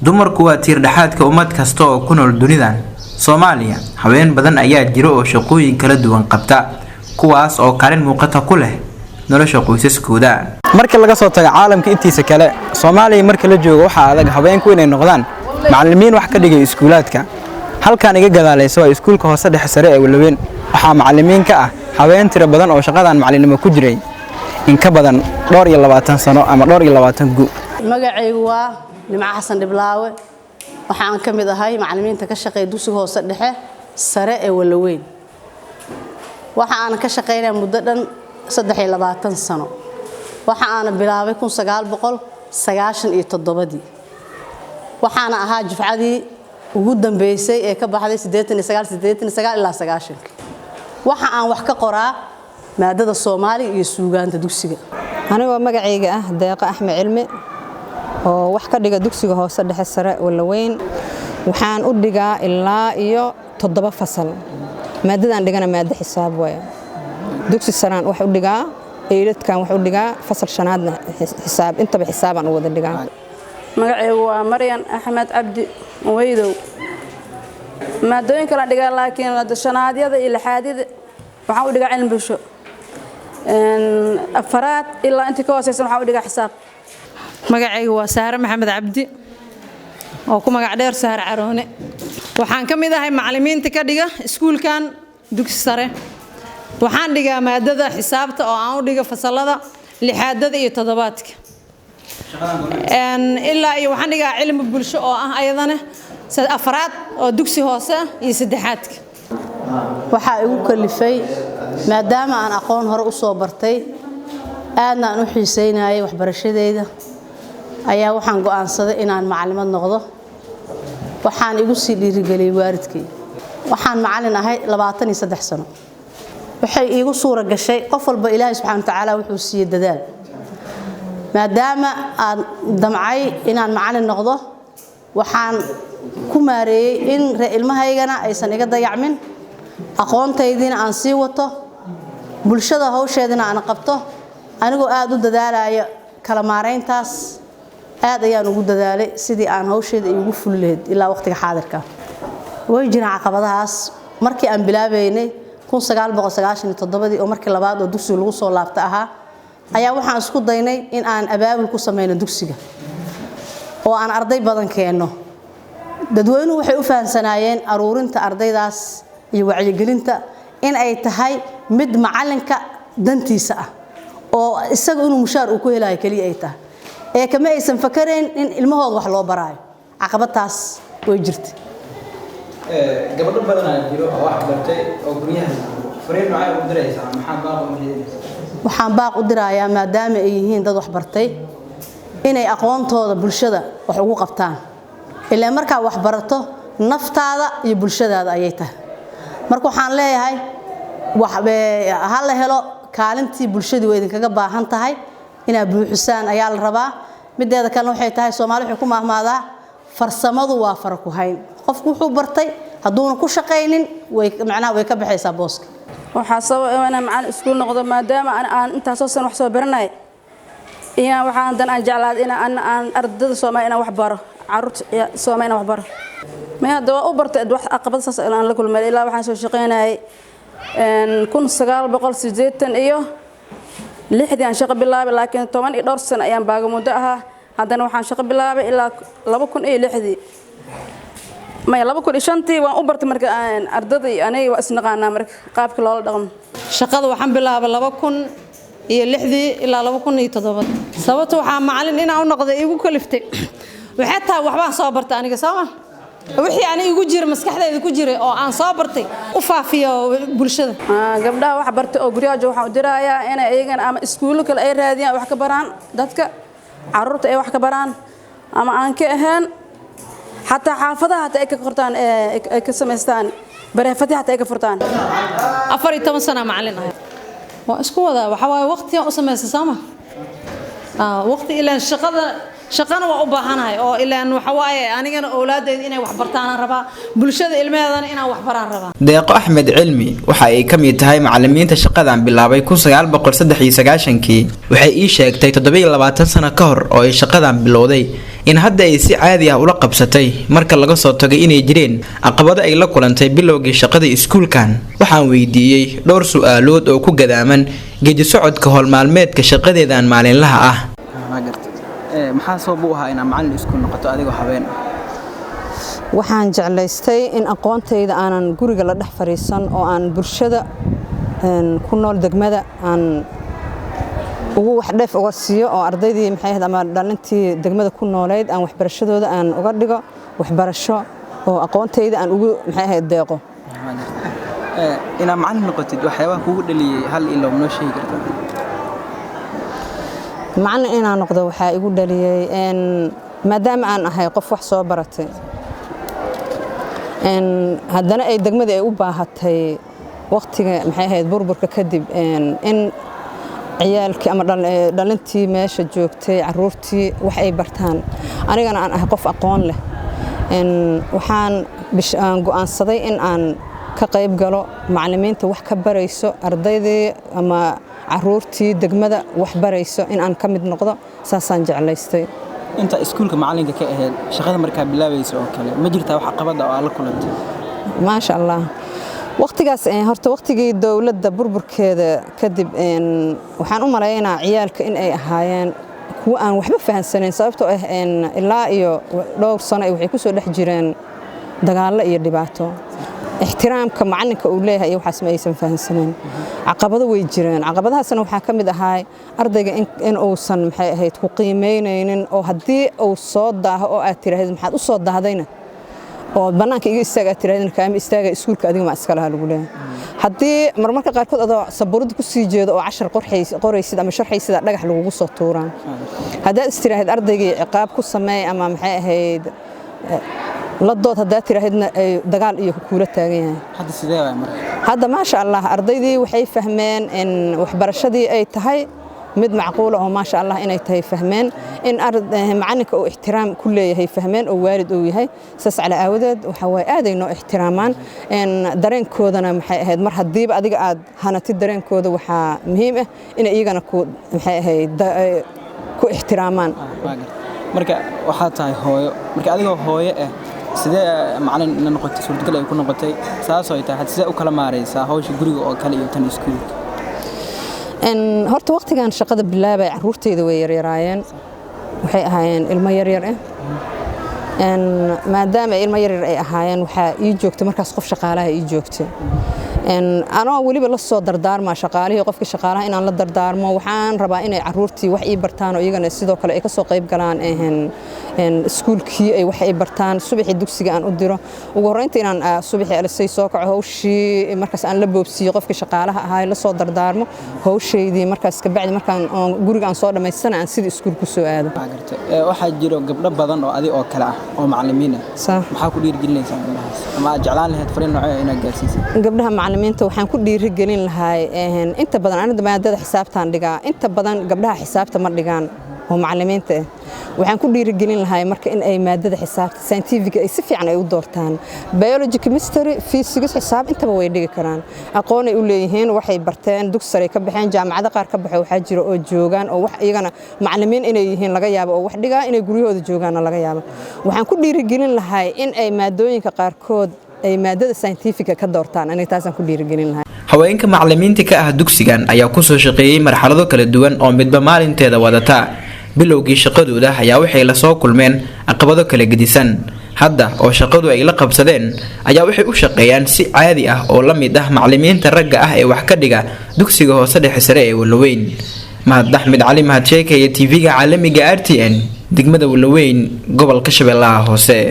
Dumarku waa tiir dhexaadka ummad kasta oo ku nool dunidan. Soomaaliya haween badan ayaa jira oo shaqooyin kala duwan qabta, kuwaas oo kaalin muuqata ku leh nolosha qoysaskooda. Marka laga soo tago caalamka intiisa kale, Soomaaliya marka la joogo waxaa adag haweenku inay noqdaan macallimiin wax ka dhigay iskuulaadka. Halkan iga gadaalaysa waa iskuulka hoose dhexe sare ee Walaweyn. Waxaa macallimiin ka ah haween tiro badan oo shaqadan macallinimo ku jiray in ka badan dhowr iyo 20 sano ama dhowr iyo 20 gu. Magacaygu waa Nimco Xasan Dhiblaawe. Waxaan ka mid ahay macallimiinta ka shaqeeya dugsiga hoose dhexe sare ee Walaweyn. Waxa aan ka shaqeynaya muddo dhan 23 sano. Waxa aan bilaabay 1997dii. Waxaana ahaa jufcadii ugu dambeysay ee ka baxday 89, 89 ilaa 90-kii. Waxa aan wax ka qoraa maadada Soomaaliga iyo suugaanta dugsiga. Anigoo magacayga ah Deeqa Axmed Cilmi oo wax ka dhiga dugsiga hoose dhexe sare Walaweyn, waxaan u dhigaa ilaa iyo 7 fasal. Maadadaan dhigana maado xisaab waaye. Dugsi saraan wax u dhigaa, eight-kan wax u dhigaa, fasal shanaadna xisaab, intaba xisaabaan u wada dhigaa. Magacaygu waa Maryan Axmed Cabdi Weydow. Maadooyin kala dhigaa, laakiin shanaadyada iyo lixaadyada waxaan u dhigaa cilmi bulsho. Afaraad ilaa intii ka hooseysan waxaan u dhigaa xisaab. Magacaygu waa Saare Maxamed Cabdi oo ku magac dheer Saare Caroone. Waxaan ka mid ahay macallimiinta ka dhiga iskuulkan dugsi sare. Waxaan dhigaa maadada xisaabta oo aan u dhiga fasalada lixaadada iyo toddobaadka ilaa iyo waxaan dhigaa cilmi bulsho oo ah ayadana afraad oo dugsi hoose ah iyo saddexaadka. Waxaa igu kalifay maadaama aan aqoon hore u soo bartay, aadna aan u xiiseynayay waxbarashadeyda, ayaa waxaan go'aansaday inaan macallimad noqdo. Waxaan igu sii dhiirigeliyey waalidkay. Waxaan macallin ahay 23 sano. Waxay iigu suura gashay, qof walba Ilaahay subxaana wa tacaala wuxuu siiyey dadaal. Maadaama aan damcay inaan macallin noqdo, waxaan ku maareeyey in ilmahaygana aysan iga dayacmin, aqoontaydiina aan sii wato, bulshada hawsheedina aan qabto, anigoo aada u dadaalaya kala maarayntaas. Aad ayaan ugu dadaalay sidii aan hawsheeda iigu fuli lahayd ilaa waqtiga xaadirka. Way jiraan caqabadahaas. Markii aan bilaabaynay 1997dii oo markii labaad oo dugsiga lagu soo laabta ahaa, ayaa waxaan isku daynay in aan abaabul ku samayno dugsiga oo aan arday badan keenno. Dadweynuhu waxay u fahamsanaayeen aruurinta ardaydaas iyo wacyigelinta in ay tahay mid macalinka dantiisa ah oo isaga inuu mushaar uu ku helayo keliya ay tahay, ee kama aysan fakarayn in ilmahooda wax loo baraayo. Caqabadtaas way jirtay. Gabadho badanaa jiro oo wax bartay oo guryaha, fariin noocay u diraysaa? Maxaa baaq u jeedinaysaa? Waxaan baaq u dirayaa, maadaama ay yihiin dad wax bartay, inay aqoontooda bulshada wax ugu qabtaan. Ilaa markaa wax barato naftaada iyo bulshadaada ayay tahay. Marka waxaan leeyahay, ha la helo kaalintii bulshadii way idinkaga baahan tahay inaad buuxisaan ayaa la rabaa. Mideeda kalena waxay tahay, Soomaali waxay ku maahmaadaa, farsamadu waa fara ku hayn. Qofku wuxuu bartay hadduuna ku shaqaynin, way macnaha way ka baxaysaa booska. Waxaa sabab inaan macallin iskuul noqdo maadaama aan intaasoo san wax soo baranay, inaan waxaan dan aan jeclaaday in aan ardada Soomaaliya inaan wax baro, carruurta Soomaaliya inaan wax baro. Ma hadda waa u bartay wax caqabad saas aan la kulmay. Ilaa waxaan soo shaqaynayay 1986dii aan shaqo bilaabay, laakiin toban iyo dhowr sano ayaan baagamudo ahaa. Haddana waxaan shaqo bilaabay ilaa 2006dii, maya, 2005-tii waan u bartay. Marka ardada iyo aniga waa isnaqaanaa marka qaabka loola dhaqmo. Shaqada waxaan bilaabay 2006-dii ilaa 2007. Sababta waxaa macallin inaan u noqday igu kaliftay waxay tahay, waxbaan soo bartay aniga, sooma wixii aniga igu jira, maskaxdayda ku jiray oo aan soo bartay u faafiyo bulshada. Gabdhaha wax bartay oo guryaha jooga waxaan u dirayaa inay iyagana ama iskuullo kale ay raadiyaan, wax ka baraan dadka carruurta ay wax ka baraan, ama aan ka ahayn xataa xaafadaha hataa ay ka qortaan, ay ka samaystaan bareefati, xataa ay ka furtaan. 14 sana macallin ahay. Waa isku wadaa. Waxa waaye, waqtigaan u samaysta, sooma waqti ilaan shaqada, shaqana waa u baahanahay oo ilaan waxa waaye anigana owlaadayda inay wax bartaanaan rabaa, bulshada ilmaheedana inaan wax baraan rabaa. Deeqo Axmed Cilmi waxa ay ka mid tahay macalimiinta shaqadan bilaabay 1993-kii. Waxay ii sheegtay 27 sano ka hor oo ay shaqadan bilowday In hadda ay si caadi ah ula qabsatay marka laga soo tagay inay jireen caqabado ay la kulantay bilowgii shaqada iskuulkan. Waxaan weydiiyey dhowr su-aalood oo ku gadaaman geedi socodka howlmaalmeedka shaqadeedan maalinlaha ah. Maxaa sabab u ahaa inaad macallin iskuul noqoto adigoo haween ah? Waxaan jeclaystay in aqoontayda aanan guriga la dhex fadhiisan oo aan bulshada ku nool degmada aan ugu wax dheef uga siiyo, oo ardaydii, maxay ahayd, ama dhalintii degmada ku nooleyd aan waxbarashadooda aan uga dhigo waxbarasho oo aqoontayda aan ugu, maxay ahayd, deeqo. Inaad macallin noqotid waxyaabaha kugu dhaliyey hal ilo noo sheegi kartaa? Macallin inaan noqdo waxaa igu dhaliyey maadaama aan ahay qof wax soo baratay, haddana ay degmadii ay u baahatay waqtiga, maxay ahayd, burburka kadib in ciyaalkii ama dhalintii meesha joogtay, caruurtii, wax ay bartaan, anigana aan ahay qof aqoon leh, waxaan go'aansaday in aan ka qayb galo macallimiinta wax ka barayso ardaydii ama caruurtii degmada wax barayso, in aan ka mid noqdo saasaan jeclaystay. Inta iskuulka macalinka ka ahayd, shaqada markaa bilaabaysa oo kale, ma jirtaa wax caqabada oo aad la kulantay? Maasha Allah, waqtigaas horta waqtigii dowladda burburkeeda kadib waxaan u malaynaa ciyaalka in ay ahaayeen kuwo aan waxba fahansanayn, sababtoo ah ilaa iyo dhowr sano ay waxay ku soo dhex jireen dagaallo iyo dhibaato. Ixtiraamka macalinka uu leeyahay iyo waxaas ma aysan fahansanayn. Caqabado way jireen. Caqabadahaasna waxaa ka mid ahaa ardayga in uusan, maxay ahayd, ku qiimeynaynin, oo haddii uu soo daaho oo aad tiraahdo "Maxaad u soo daahdayna?" oo "Bannaanka iga istaag" aad tirahdina, "Kaama istaaga, iskuulka adiga ma iska laha" lagu leeyahay. Haddii marmarka qaarkood adoo sabuurada ku sii jeedo oo cashar qoraysid ama sharxaysid, dhagax lagugu soo tuuraan. Haddaad istiraahid ardaygii ciqaab ku sameey ama, maxay ahayd, la dood haddaad tiraahidna, ay dagaal iyo kuula taagan yahay. Hadda sidee waay marka? Hadda maasha Allah, ardaydii waxay fahmeen in waxbarashadii ay tahay mid macquula, oo maasha Allah inay tahay fahmeen, in macalinka uu ixtiraam ku leeyahay fahmeen, oo waalid uu yahay. Saas cala aawadeed waxa waaye aaday noo ixtiraamaan dareenkoodana, maxay ahayd, mar haddiiba adiga aad hanatid dareenkooda, waxaa muhiim ah inay iyagana ku, maxay ahayd, ku ixtiraamaan. Marka waxaad tahay hooyo. Marka adigoo hooyo ah, sidee macalin ina noqotay suurtagal ay ku noqotay? Saasoo ay tahay, sidee u kala maaraysaa hawsha guriga oo kale iyo tan iskuulka? Horta waqtigan shaqada bilaabay caruurtayda way yaryaraayeen, waxay ahaayeen ilmo yaryar ah. Maadaama ay ilmo yaryar ay ahaayeen, waxaa ii joogtay markaas qof shaqaalaha ii joogtay, anoo weliba la soo dardaarmaa shaqaalihii, qofkii shaqaalaha inaan la dardaarmo. Waxaan rabaa inay caruurtii wax ii bartaan oo iyagana sidoo kale ay ka soo qayb galaan iskuulkii, ay wax ay bartaan. Subaxii dugsiga aan u diro, ugu horreynta inaan subaxii alisay soo kaco, hawshii markaas aan la boobsiiyo qofkii shaqaalaha ahaa, la soo dardaarmo hawshaydii. Markaas kabacdi markaan guriga aan soo dhammaystana, aan sidii iskuul ku soo aado. Waxaa jiro gabdho badan oo adi oo kale ah oo macallimiin ah. Maxaa ku dhiirigelinaysaa gabdhahaas ama aad jeclaan lahayd fariin noocee inaad gaarsiisay? Gabdhaha macallimiinta waxaan ku dhiirigelin lahaa, inta badan aniga maadada xisaabtaan dhigaa, inta badan gabdhaha xisaabta ma dhigaan oo macallimiinta ah. Waxaan ku dhiirigelin lahaa marka in ay maadada xisaabta scientific ay si fiican ay u doortaan. Biology, chemistry, physics, xisaab intaba way dhigi karaan, aqoon ay u leeyihiin, waxay barteen, dugsi sare ka baxeen, jaamacado qaar ka baxay waxaa jira oo joogaan oo wax iyagana macallimiin inay yihiin laga yaabo, oo wax dhigaa inay guryahooda joogaanna laga yaabo. Waxaan ku dhiirigelin lahaa in ay maadooyinka qaarkood ay maadada scientific ka doortaan. Aniga taasaan ku dhiirigelin lahaa. Haweenka macallimiinta ka ah dugsigan ayaa kusoo shaqeeyey marxalado kala duwan oo midba maalinteeda wadata. Bilowgii shaqadooda ayaa waxay lasoo kulmeen caqabado kala gedisan. Hadda oo shaqadu ay la qabsadeen ayaa waxay u shaqeeyaan si caadi ah oo la mid ah macallimiinta ragga ah ee wax ka dhiga dugsiga hoose dhexe sare ee Walaweyn. Mahad Axmed Cali, Mahad Sheekaya, TV-ga caalamiga RTN, degmada Walaweyn, gobolka Shabeellaha Hoose.